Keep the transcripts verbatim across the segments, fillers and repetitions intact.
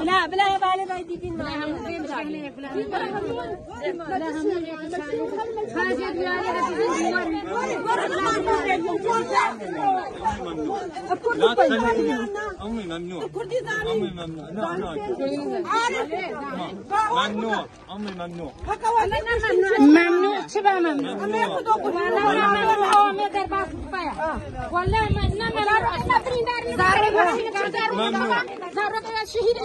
لا، بلا يا بالي بايدي بين ما. لا تخليني. أمي ممنوع. أمي ممنوع. لا، لا. ممنوع. أمي ممنوع. ممنوع، چی با ممنوع؟ ممنوع. والله ممنوع، والله ممنوع. والله من، نه ممنوع، نه برین دار، نه زهرا، زهرا، زهرا شهید.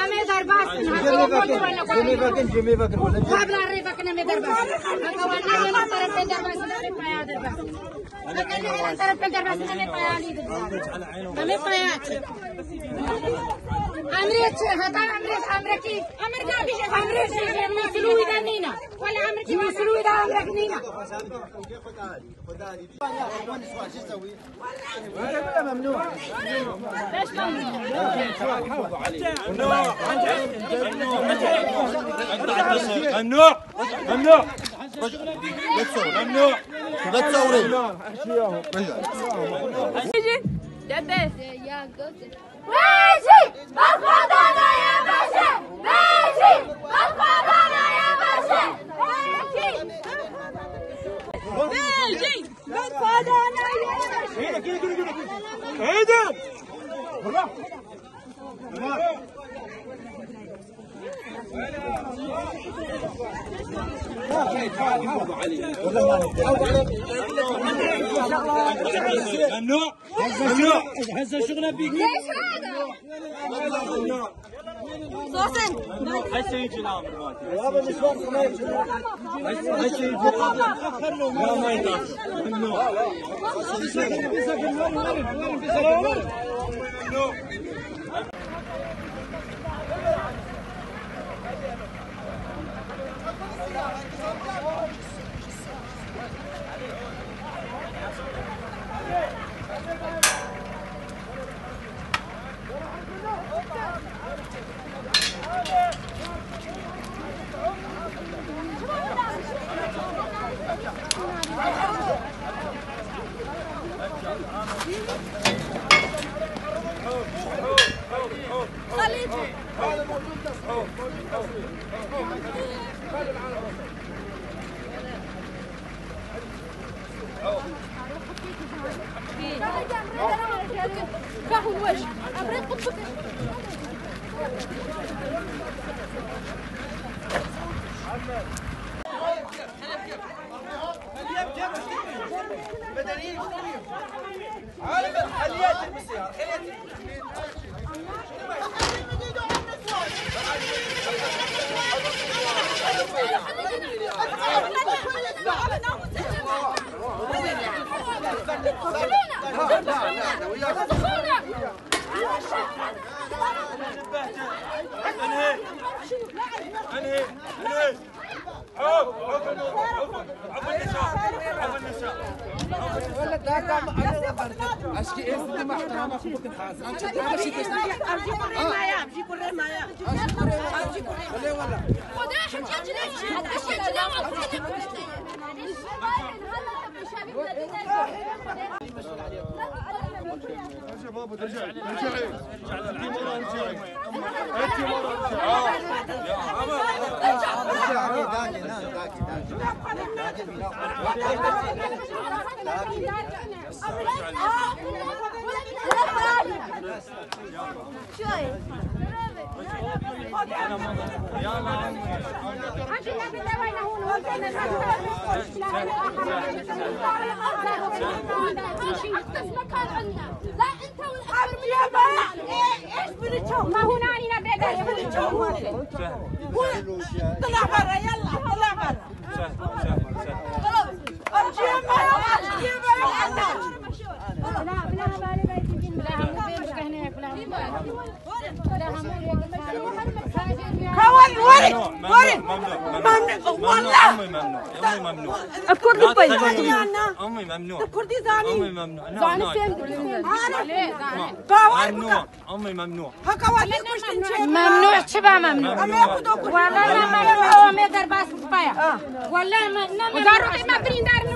آمه درباس. جمعه وقت، جمعه وقت، جمعه وقت. قبل الربا كنا مدرباس. هكا والله من طرف درباس، لا ربا يا درباس. هكا من طرف درباس، لا ربا يا لي درباس. ما مقياك. أمريت، هذا أمريت، أمريكي. أمريكا بيجي، أمريكي، من سلوي دانينا. ولا أمريكي، من سلوي دا أمريكي نينا. ممنوع. ممنوع. لا تصور، ممنوع. لا تصوري. رجع. بيجي! بالخضانة يا باشا! بيجي! بالخضانة يا باشا! بيجي! بيجي! بالخضانة يا باشا! هيدا! ممنوع. ممنوع. هسه شغله بيك. ليش هذا؟ ممنوع. هسه يجي الامر مالتي. هسه، هسه يجي. لا، ما ينفع. ممنوع. ارجع بابا، ارجع، ارجع. انتي مرة، ارجعي. انتي مرة، ارجعي. ما هو ناني نبي. طلع برا، يلا، طلع برا. Werin, werin. Memnû, memnû. Memnû, wallah. Emmi memnû, emmi memnû. Kurdi pey. Emmi memnû. Kurdi zanî. Emmi memnû. Zanî sen. Bawer bike. Emmi memnû. Haka wahî kuştin çê. Memnû, çi be memnû? Em ê xwe do kuştin. Wala ne memnû, em ê derbas bike. Wala me, ne memnû. Zarokê me birîndar ne.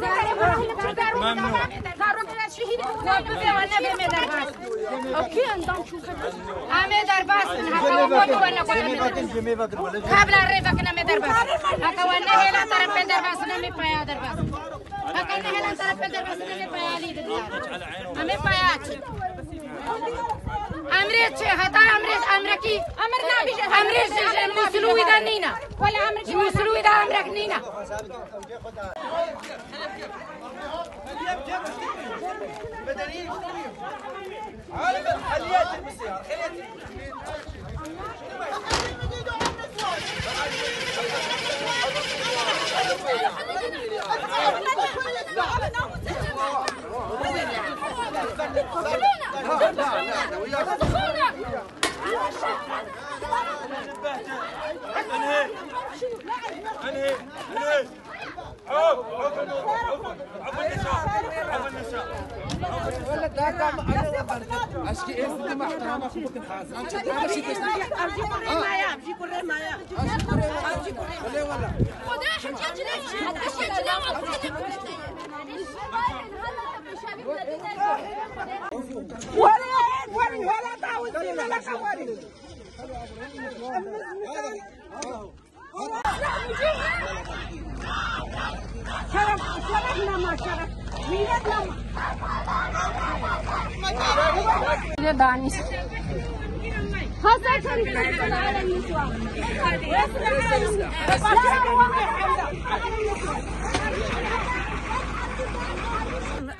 Zarokê me şehîd ne, ne be me derbas. Okey, endam çû. Em ê derbas bin, heta we mor we ne. Kabla rê vekin em ê derbas. Heta we nehêla terefê derbas, em ê paya derbas. Heta nehêla terefê derbas, em ê paya lî didin. Em ê paya çi? Emrê çi? Heta emrê, emrekî. Emir nabîje. Emrê ji, ji Mûsilû wî de nîne. Wele emrekî. Ji Mûsilû wî de emrek nîne.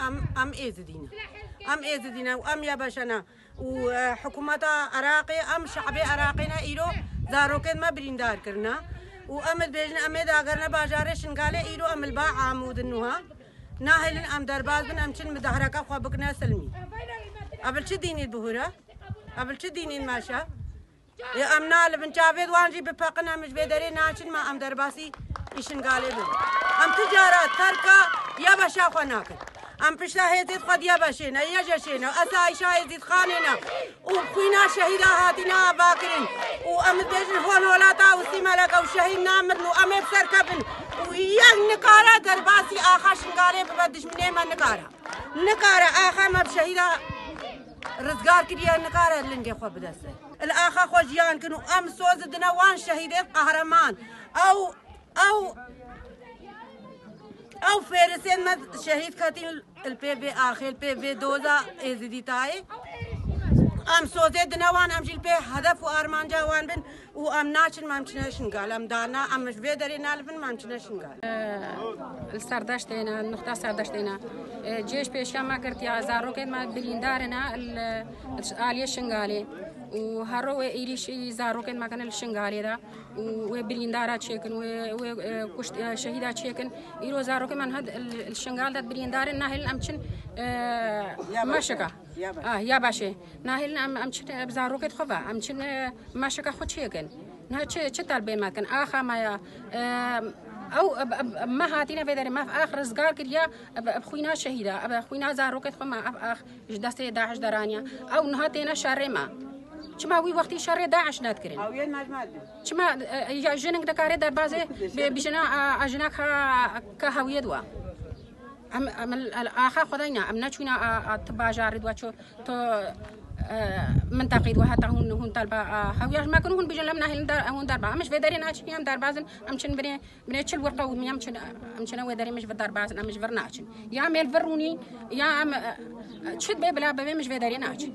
Em, em êzidî ne. Em êzidî ne û em ya beşe ne. Û, e, hikûmeta Iraqê, em şe'bê Iraqê ne îro zarokên me birîndar kirine. Û em dibêjin, em ê dagerine bajarê Şingalê, îro em li ba Amûd in nuha. Nahêlin em derbas bin, em çin midahreke xwe bikine silmî. Ev li çi dînî bihûre? Ev li çi dînî meşe? Ê, em nalibin, çavê wan jî bipeqin, em ji vê derê naçin, ma em derbasî Şingalê bin. Em tu cara terka ya beşa xwe nakin. Em pişta hêzêd xwe diye beşê ne, ye jeşê ne, esayîşa Êzîdxanê ne û xwîna şehîda hatîne avakirin û em dibêjin hol holata û sî meleke û şehîd namirin û em ê bi ser kevin û yek nikare derbasî axa Şingalê bibe, dijminê me nikare. Nikare axa me bi şehîda rizgar kiriye, nikare lingê xwe bide ser. Li axa xwe jiyan kin û em soz dine wan şehîdên qehreman. Ew Ew, ew fêrisên me şehîd ketîn li pê vê axê, li pê vê doza êzidîtayê. Em sozê dine wan, em jî li pê hedef û armanca wan bin û em naçin, em çine Şingal. Em dana, em ji vê derê nalibin, em çine Şingal. Li Serdeştê ne, nuxta Serdeştê ne. Cêj pêşiya me girtiya, zarokên me birîndar ne li, li aliyê Şingalê. Û hero wê êrîşî zarokên me kene li Şingalê de. Û wê birîndara çêkin, wê, wê, e, kuşt, e, şehîda çêkin. Îro zarokê me niha li, li Şingal de birîndar in, nahêlin em çin, e, meşika. Ya baş. Ah, ya başê. Nahêlin em, em çin, e, bi zarokê xwe ve. Em çin, e, meşika xwe çêkin. Niha çi, çi talbê me dikin? Axa me ya, e, ew, e, e, me hatîne vê derê, me ax rizgar kiriya, e, bi, bi xwîna şehîda, e, bi xwîna zarokê xwe me, ev ax ji destê DAIŞ deraniya. Ew niha têne şerê me. Çima wî wextî şerê DAIŞ nedikirin? Ew yên me ji me dikin. Çima, e, ya jinik dikare derbazê bê bijina, a, a jinak ha, ka hewiyê dwa? Em, em, el, el, axa xwedayna, em neçûna, a, a, tu bajarî dwa ço, tu, e, mintaqî dwa heta hûn, hûn talba, a, hewiya ji me kin hûn bijin lem nahêlin der, hûn derba. Em ji vê derê naçin, em derbazin, em çin binê, binê çil wirqa û em çin, em çine wê derê, em ji vir derbazin, em ji vir naçin. Ya em ê li vir rûnî, ya em, e, e, çi dibe bila bibe, em ji vê derê naçin.